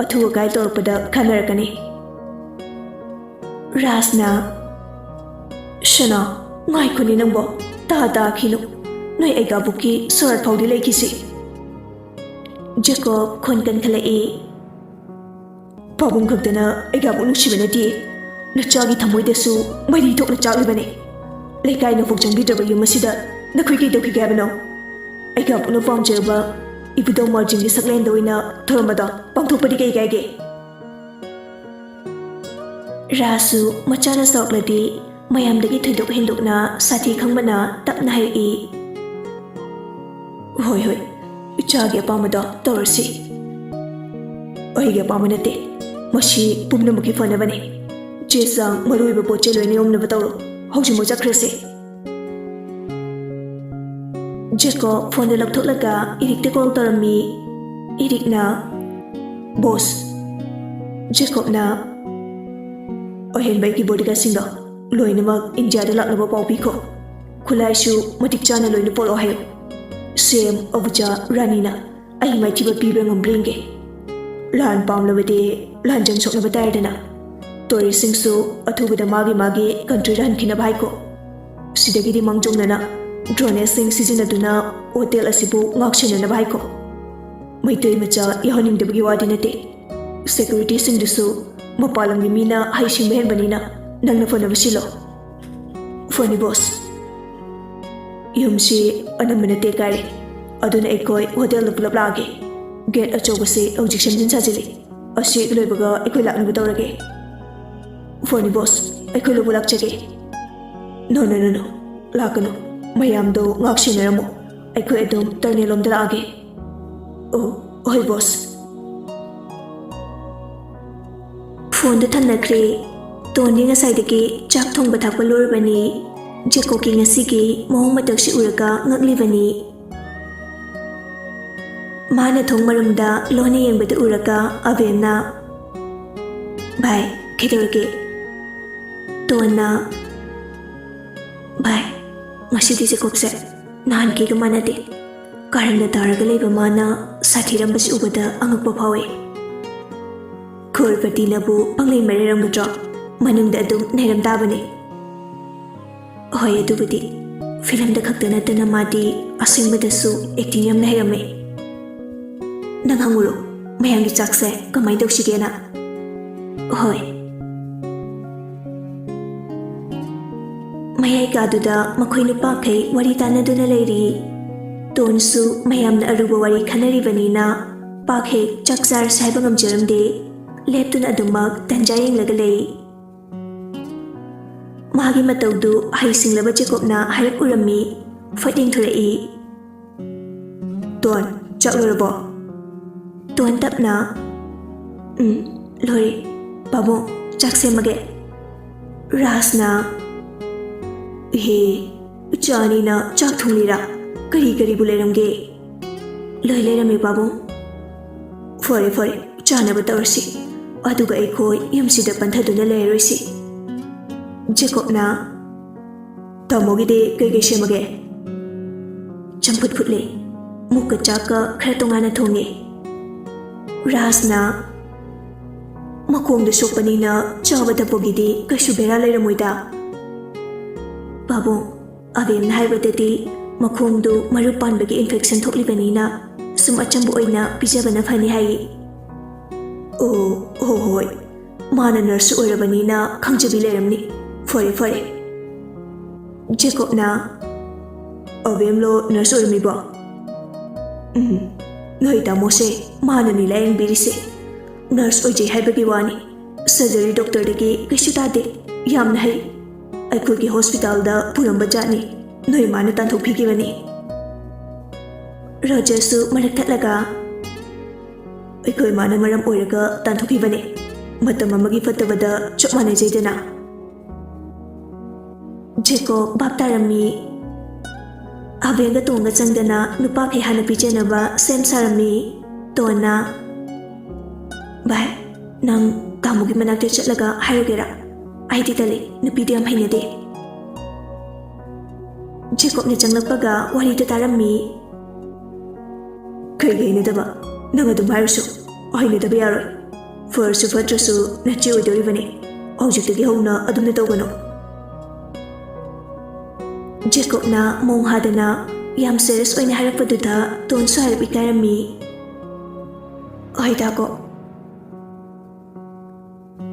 ꯑꯊꯨ ꯑꯀꯥꯏ ꯇꯧꯔꯛꯄꯗ ꯈꯟꯅꯔꯛꯀꯅꯤ꯫" ꯔꯥꯖꯅ, "ꯁꯅꯥ, ꯉꯥꯏꯈꯣꯅꯦ ꯅꯪꯕꯣ, ꯇꯥ ꯇꯥꯈꯤꯅꯨ꯫ ꯅꯣꯏ ꯑꯩꯒꯥꯕꯨꯛꯀꯤ ꯁꯣꯔꯥꯠ ꯐꯥꯎꯗꯤ ꯂꯩꯈꯤꯁꯤ꯫" ꯖꯦꯀꯣꯕ ꯈꯣꯟ ꯀꯟꯈꯠꯂꯛꯏ꯫ "ꯄꯥꯕꯨꯡ ꯈꯛꯇꯅ ꯑꯩꯒꯥꯕꯨ ꯅꯨꯡꯁꯤꯕ ꯅꯠꯇꯦ, ꯅꯆꯥꯒꯤ ꯊꯃꯣꯏꯗꯁꯨ ꯃꯩꯔꯤ ꯊꯣꯛꯅ ꯆꯥꯛꯂꯤꯕꯅꯤ꯫ ꯂꯩꯀꯥꯏꯅ ꯐꯥꯎ ꯆꯪꯕꯤꯗ꯭ꯔꯕ ꯌꯨꯝ ꯑꯁꯤꯗ ꯅꯈꯣꯏ ꯀꯩꯗꯧꯈꯤꯒꯦ ꯍꯥꯏꯕꯅꯣ? ꯑꯩꯒ ꯄꯨꯛꯅ ꯄꯥꯝꯖꯔꯕ ꯏꯕꯨꯙꯧ ꯃꯥꯔꯖꯤꯡꯒꯤ ꯁꯛꯂꯦꯟꯗ ꯑꯣꯏꯅ ꯊꯧꯔꯝ ꯑꯗꯣ ꯄꯥꯡꯊꯣꯛꯄꯗꯤ ꯀꯩ ꯀꯥꯏꯒꯦ? ꯔꯥꯁꯨ ꯃꯆꯥꯅ ꯁꯥꯎꯔꯛꯂꯗꯤ ꯃꯌꯥꯝꯗꯒꯤ ꯊꯣꯏꯗꯣꯛ ꯍꯦꯟꯗꯣꯛꯅ ꯁꯥꯊꯤ ꯈꯪꯕꯅ ꯇꯞꯅ ꯍꯥꯏꯔꯛꯏ꯫ "ꯍꯣꯏ, ꯍꯣꯏ, ꯏꯆꯥꯒꯤ ꯑꯄꯥꯝꯕꯗꯣ ꯇꯧꯔꯁꯤ꯫ ꯑꯩꯒꯤ ꯑꯄꯥꯝꯕ ꯅꯠꯇꯦ, ꯃꯁꯤ ꯄꯨꯝꯅꯃꯛꯀꯤ ꯐꯅꯕꯅꯤ꯫ ꯆꯦ ꯆꯥꯡ, ꯃꯔꯨꯑꯣꯏꯕ ꯄꯣꯠ ꯆꯩ ꯂꯣꯏꯅ ꯌꯣꯝꯅꯕ ꯇꯧꯔꯣ꯫ ꯍꯧꯖꯤꯛꯃꯛ ꯆꯠꯈ꯭ꯔꯁꯤ꯫" ꯖꯦꯀꯣꯕ ꯐꯣꯟꯗꯨ ꯂꯧꯊꯣꯛꯂꯒ ꯏꯔꯤꯛꯇ ꯀꯣꯜ ꯇꯧꯔꯝꯃꯤ꯫ ꯏꯔꯤꯛꯅ, "ꯕꯣꯁ, ꯖꯦꯀꯣꯕꯅ ꯑꯍꯦꯟꯕ ꯑꯩꯒꯤ ꯕꯣꯗꯤꯒꯥꯔꯗꯁꯤꯡꯗꯣ ꯂꯣꯏꯅꯃꯛ ꯏꯟꯗꯤꯌꯥꯗ ꯂꯥꯛꯅꯕ ꯄꯥꯎ ꯄꯤꯈꯣ꯫ ꯈꯨꯠꯂꯥꯏꯁꯨ ꯃꯇꯤꯛ ꯆꯥꯅ ꯂꯣꯏꯅ ꯄꯨꯔꯛꯑꯣ ꯍꯥꯏꯌꯨ꯫ ꯁꯤ ꯑꯦꯝ ꯑꯕꯨꯆꯥ ꯔꯥꯅꯤꯅ ꯑꯩ ꯃꯥꯏꯊꯤꯕ ꯄꯤꯕ ꯉꯝꯕ꯭ꯔꯥ ꯌꯦꯡꯒꯦ꯫ ꯂꯥꯟ ꯄꯥꯝꯂꯕꯗꯤ ꯂꯥꯟꯖꯪ ꯁꯣꯛꯅꯕ ꯇꯥꯔꯦꯗꯅ꯫ ꯇꯨꯔꯤꯁꯁꯤꯡꯁꯨ ꯑꯊꯨꯕꯗ ꯃꯥꯒꯤ ꯃꯥꯒꯤ ꯀꯟꯇ꯭ꯔꯤꯗ ꯍꯟꯈꯤꯅꯕ ꯍꯥꯏꯈꯣ꯫ ꯁꯤꯗꯒꯤꯗꯤ ꯃꯥꯡꯖꯧꯅꯅ ꯗ꯭ꯔꯣꯅꯦꯖꯁꯤꯡ ꯁꯤꯖꯤꯟꯅꯗꯨꯅ ꯍꯣꯇꯦꯜ ꯑꯁꯤꯕꯨ ꯉꯥꯛ ꯁꯦꯟꯅꯅꯕ ꯍꯥꯏꯈꯣ꯫ ꯃꯩꯇꯩ ꯃꯆꯥ ꯌꯥꯎꯍꯟꯅꯤꯡꯗꯕꯒꯤ ꯋꯥꯗꯤ ꯅꯠꯇꯦ꯫ ꯁꯦꯀ꯭ꯌꯨꯔꯤꯇꯤꯁꯤꯡꯗꯨꯁꯨ ꯃꯄꯥꯟ ꯂꯝꯒꯤ ꯃꯤꯅ ꯍꯩꯁꯤꯡꯕ ꯍꯦꯟꯕꯅꯤꯅ ꯅꯪꯅ ꯐꯅꯕ ꯁꯤꯜꯂꯣ꯫ ꯐꯅꯤ ꯕꯣꯁ꯫ ꯌꯨꯝꯁꯤ ꯑꯅꯝꯕꯅ ꯇꯦꯛ ꯀꯥꯏꯔꯦ, ꯑꯗꯨꯅ ꯑꯩꯈꯣꯏ ꯍꯣꯇꯦꯜꯗ ꯄꯨꯂꯞ ꯂꯥꯛꯑꯒꯦ꯫ ꯒꯦꯠ ꯑꯆꯧꯕꯁꯤ ꯍꯧꯖꯤꯛ ꯁꯦꯝꯖꯤꯟ ꯁꯥꯖꯤꯜꯂꯤ꯫ ꯑꯁꯤ ꯍꯦꯛ ꯂꯣꯏꯕꯒ ꯑꯩꯈꯣꯏ ꯂꯥꯛꯅꯕ ꯇꯧꯔꯒꯦ꯫ ꯐꯅꯤ ꯕꯣꯁ, ꯑꯩꯈꯣꯏ ꯂꯧꯕ ꯂꯥꯛꯆꯒꯦ꯫ ꯅꯣ, ꯅꯣ, ꯅꯣ, ꯅꯣ, ꯂꯥꯛꯀꯅꯨ꯫ ꯃꯌꯥꯝꯗꯣ ꯉꯥꯛ ꯁꯦꯟꯅꯔꯝꯃꯨ꯫ ꯑꯩꯈꯣꯏ ꯑꯗꯨꯝ ꯇꯔꯅꯦꯜ ꯂꯣꯝꯗ ꯂꯥꯛꯑꯒꯦ꯫ ꯑꯣ, ꯍꯣꯏ ꯕꯣꯁ꯫ ꯐꯣꯟꯗꯨ ꯊꯝꯅꯈ꯭ꯔꯦ꯫ ꯇꯣꯟꯗꯤ ꯉꯁꯥꯏꯗꯒꯤ ꯆꯥꯛ ꯊꯣꯡꯕ ꯊꯥꯛꯄ ꯂꯣꯏꯔꯕꯅꯤ꯫ ꯖꯦꯀꯣꯕꯀꯤ ꯉꯁꯤꯒꯤ ꯃꯑꯣꯡ ꯃꯇꯧꯁꯤ ꯎꯔꯒ ꯉꯛꯂꯤꯕꯅꯤ꯫ ꯃꯥꯅ ꯊꯣꯡ ꯃꯔꯨꯝꯗ ꯂꯣꯟꯅ ꯌꯦꯡꯕꯗꯨ ꯎꯔꯒ ꯑꯕꯦꯝꯅ, "ꯚꯥꯏ, ꯀꯩꯗꯧꯔꯒꯦ?" ꯇꯣꯟꯅ, "ꯚꯥꯏ, ꯉꯁꯤꯗꯤ ꯖꯦꯀꯣꯕꯁꯦ ꯅꯍꯥꯟꯈꯩꯒ ꯃꯥꯟꯅꯗꯦ꯫ ꯀꯥꯔꯟꯗ ꯇꯥꯔꯒ ꯂꯩꯕ ꯃꯥꯅ ꯁꯥꯊꯤꯔꯝꯕꯁꯤ ꯎꯕꯗ ꯑꯉꯛꯄ ꯐꯥꯎꯏ꯫ ꯀ꯭ꯔꯣꯔꯄꯇꯤꯅꯕꯨ ꯄꯪꯂꯩ ꯃꯔꯩꯔꯝꯒꯗ꯭ꯔꯣ? ꯃꯅꯨꯡꯗ ꯑꯗꯨꯝ ꯅꯩꯔꯝ ꯇꯥꯕꯅꯤ꯫" "ꯍꯣꯏ, ꯑꯗꯨꯕꯨꯗꯤ ꯐꯤꯂꯝꯗ ꯈꯛꯇ ꯅꯠꯇꯅ ꯃꯥꯗꯤ ꯑꯁꯦꯡꯕꯗꯁꯨ ꯑꯦꯛꯇꯤꯡ ꯌꯥꯝꯅ ꯍꯩꯔꯝꯃꯦ꯫ ꯅꯪ ꯍꯪꯉꯨꯔꯣ, ꯃꯌꯥꯝꯒꯤ ꯆꯥꯛꯁꯦ ꯀꯃꯥꯏꯅ ꯇꯧꯁꯤꯒꯦꯅ?" "ꯍꯣꯏ꯫" ꯃꯌꯥꯏ ꯀꯥꯗꯨꯗ ꯃꯈꯣꯏ ꯅꯨꯄꯥꯈꯩ ꯋꯥꯔꯤ ꯇꯥꯟꯅꯗꯨꯅ ꯂꯩꯔꯤ꯫ ꯇꯣꯟꯁꯨ ꯃꯌꯥꯝꯅ ꯑꯔꯨꯕ ꯋꯥꯔꯤ ꯈꯟꯅꯔꯤꯕꯅꯤꯅ ꯄꯥꯛ ꯍꯦꯛ ꯆꯥꯛ ꯆꯥꯔꯁꯤ ꯍꯥꯏꯕ ꯉꯝꯖꯔꯝꯗꯦ꯫ ꯂꯦꯞꯇꯨꯅ ꯑꯗꯨꯃꯛ ꯇꯟꯖꯥ ꯌꯦꯡꯂꯒ ꯂꯩ꯫ ꯃꯥꯒꯤ ꯃꯇꯧꯗꯨ ꯍꯩꯁꯤꯡꯂꯕ ꯖꯦꯀꯣꯕꯅ ꯍꯥꯏꯔꯛꯎꯔꯝꯃꯤ꯫ ꯐꯠ ꯌꯦꯡꯊꯣꯔꯛꯏ꯫ "ꯇꯣꯟ, ꯆꯥꯛ ꯂꯣꯏꯔꯕꯣ?" ꯇꯣꯟ ꯇꯞꯅ, "ꯎꯝ, ꯂꯣꯏꯔꯦ꯫ ꯄꯥꯕꯨꯡ, ꯆꯥꯛ ꯁꯦꯝꯃꯒꯦ꯫" ꯔꯥꯖꯅ, "ꯏꯍꯦ, ꯏꯆꯥ ꯑꯅꯤꯅ ꯆꯥꯛ ꯊꯣꯡꯂꯤꯔꯥ? ꯀꯔꯤ ꯀꯔꯤꯕꯨ ꯂꯩꯔꯝꯒꯦ?" "ꯂꯣꯏ ꯂꯩꯔꯝꯃꯦ, ꯄꯥꯕꯨꯡ꯫" "ꯐꯔꯦ, ꯐꯔꯦ, ꯆꯥꯅꯕ ꯇꯧꯔꯁꯤ꯫ ꯑꯗꯨꯒ ꯑꯩꯈꯣꯏ ꯌꯨꯝꯁꯤꯗ ꯄꯟꯊꯗꯨꯅ ꯂꯩꯔꯔꯣꯏꯁꯤ꯫" ꯖꯦꯀꯣꯕꯅ, "ꯇꯥꯃꯣꯒꯤꯗꯤ ꯀꯩꯀꯩ ꯁꯦꯝꯃꯒꯦ?" "ꯆꯝꯐꯨꯠ ꯐꯨꯠꯂꯦ꯫ ꯃꯨꯛꯀ ꯆꯥꯛꯀ ꯈꯔ ꯇꯣꯉꯥꯟꯅ ꯊꯣꯡꯉꯦ꯫" ꯔꯥꯖꯅ, "ꯃꯈꯣꯡꯗ ꯁꯣꯛꯄꯅꯤꯅ ꯆꯥꯕ ꯊꯛꯄꯒꯤꯗꯤ ꯀꯩꯁꯨ ꯕꯦꯔꯥ ꯂꯩꯔꯝꯃꯣꯏꯗ꯫" "ꯄꯥꯕꯨꯡ, ꯑꯕꯦꯝꯅ ꯍꯥꯏꯕꯗꯗꯤ ꯃꯈꯣꯡꯗꯨ ꯃꯔꯨ ꯄꯥꯟꯕꯒꯤ ꯏꯟꯐꯦꯛꯁꯟ ꯊꯣꯛꯂꯤꯕꯅꯤꯅ ꯁꯨꯝ ꯑꯆꯝꯕ ꯑꯣꯏꯅ ꯄꯤꯖꯕꯅ ꯐꯅꯤ ꯍꯥꯏꯌꯦ꯫" "ꯑꯣ, ꯍꯣ, ꯍꯣꯏ꯫ ꯃꯥꯅ ꯅꯔꯁꯁꯨ ꯑꯣꯏꯔꯕꯅꯤꯅ ꯈꯪꯖꯕꯤ ꯂꯩꯔꯝꯅꯤ꯫ ꯐꯔꯦ, ꯐꯔꯦ꯫" ꯖꯦꯀꯣꯕꯅ, "ꯑꯕꯦꯝꯂꯣ ꯅꯔꯁ ꯑꯣꯏꯔꯝꯃꯤꯕꯣ?" "ꯎꯝ, ꯅꯣꯏ ꯇꯥꯃꯣꯁꯦ ꯃꯥꯅꯅꯤ ꯂꯥꯌꯦꯡꯕꯤꯔꯤꯁꯦ꯫ ꯅꯔꯁ ꯑꯣꯏꯖꯩ ꯍꯥꯏꯕꯒꯤ ꯋꯥꯅꯤ꯫ ꯁꯔꯖꯔꯤ ꯗꯣꯛꯇꯔꯗꯒꯤ ꯀꯩꯁꯨ ꯇꯥꯗꯦ꯫ ꯌꯥꯝꯅ ꯍꯩ꯫ ꯑꯩꯈꯣꯏꯒꯤ ꯍꯣꯁꯄꯤꯇꯥꯜꯗ ꯄꯨꯔꯝꯕ ꯖꯥꯠꯅꯤ꯫ ꯅꯣꯏ ꯃꯥꯅ ꯇꯥꯟꯊꯣꯛꯄꯤꯈꯤꯕꯅꯤ꯫" ꯔꯣꯖꯔꯁꯨ ꯃꯔꯛ ꯊꯠꯂꯒ, "ꯑꯩꯈꯣꯏ ꯃꯥꯅ ꯃꯔꯝ ꯑꯣꯏꯔꯒ ꯇꯥꯟꯊꯣꯛꯈꯤꯕꯅꯤ꯫ ꯃꯇꯝ ꯑꯃꯒꯤ ꯐꯠꯇꯕꯗ ꯆꯞ ꯃꯥꯟꯅꯖꯩꯗꯅ꯫" ꯖꯦꯀꯣꯕ ꯚꯥꯞ ꯇꯥꯔꯝꯃꯤ꯫ ꯑꯕꯦꯝꯒ ꯇꯣꯟꯒ ꯆꯪꯗꯅ ꯅꯨꯄꯥꯈꯩ ꯍꯥꯟꯅ ꯄꯤꯖꯅꯕ ꯁꯦꯝ ꯁꯥꯔꯝꯃꯤ꯫ ꯇꯣꯟꯅ, "ꯚꯥꯏ, ꯅꯪ ꯇꯥꯃꯣꯒꯤ ꯃꯅꯥꯛꯇ ꯆꯠꯂꯒ ꯍꯥꯏꯔꯨꯒꯦꯔꯥ? ꯑꯩꯗꯤ ꯇꯜꯂꯤ, ꯅꯨꯄꯤꯗꯨ ꯌꯥꯝ ꯍꯩꯅꯗꯦ꯫" ꯖꯦꯀꯣꯕꯅ ꯆꯪꯂꯛꯄꯒ ꯋꯥꯔꯤꯗꯨ ꯇꯥꯔꯝꯃꯤ꯫ "ꯀꯩꯒꯤ ꯍꯩꯅꯗꯕ? ꯅꯪ ꯑꯗꯨꯝ ꯍꯥꯏꯔꯨꯁꯨ꯫ ꯍꯩꯅꯗꯕ ꯌꯥꯔꯣꯏ꯫ ꯐꯔꯁꯨ ꯐꯠꯇ꯭ꯔꯁꯨ ꯅꯆꯦ ꯑꯣꯏꯗꯧꯔꯤꯕꯅꯤ꯫ ꯍꯧꯖꯤꯛꯇꯒꯤ ꯍꯧꯅ ꯑꯗꯨꯝꯅ ꯇꯧꯒꯅꯨ꯫" ꯖꯦꯀꯣꯕꯅ ꯃꯣꯡ ꯍꯥꯗꯅ ꯌꯥꯝ ꯁꯦꯔꯤꯌꯁ ꯑꯣꯏꯅ ꯍꯥꯏꯔꯛꯄꯗꯨꯗ ꯇꯣꯟꯁꯨ ꯍꯥꯏꯔꯞ ꯏꯀꯥꯏꯔꯝꯃꯤ꯫ "ꯍꯣꯏ, ꯇꯥꯀꯣ꯫"